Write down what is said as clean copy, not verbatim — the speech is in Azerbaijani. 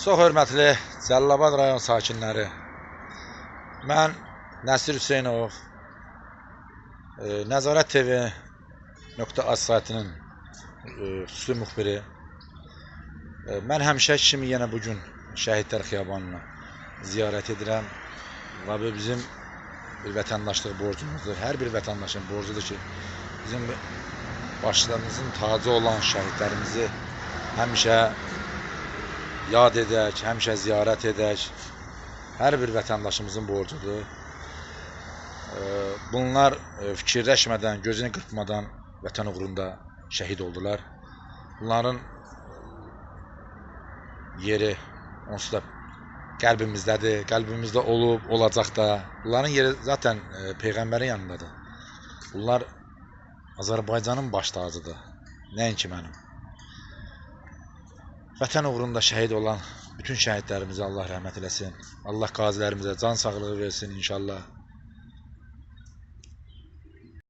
Çox hörmətli Cəlilabad rayon sakinləri, mən Nəsir Hüseynov, Nəzarət TV.az saytının xüsusi müxbiri. Mən həmişəki kimi yenə bu gün Şəhidlər Xiyabanını ziyarət edirəm və bu bizim bir vətəndaşlıq borcumuzdur. Hər bir vətəndaşın borcudur ki, bizim başlarımızın tacı olan şəhidlərimizi həmişə yad edək, həmişə ziyarət edək. Hər bir vətəndaşımızın borcudur. Bunlar fikirləşmədən, gözünü qırpmadan vətən uğrunda şəhid oldular. Bunların yeri onsuz da qəlbimizdədir, qəlbimizdə olub, olacaq da. Bunların yeri zaten Peyğəmbərin yanındadır. Bunlar Azərbaycanın baş tacıdır, nəinki mənim. Vətən uğrunda şəhid olan bütün şəhidlərimizə Allah rəhmət eləsin. Allah qazilərimizə can sağlığı versin inşallah.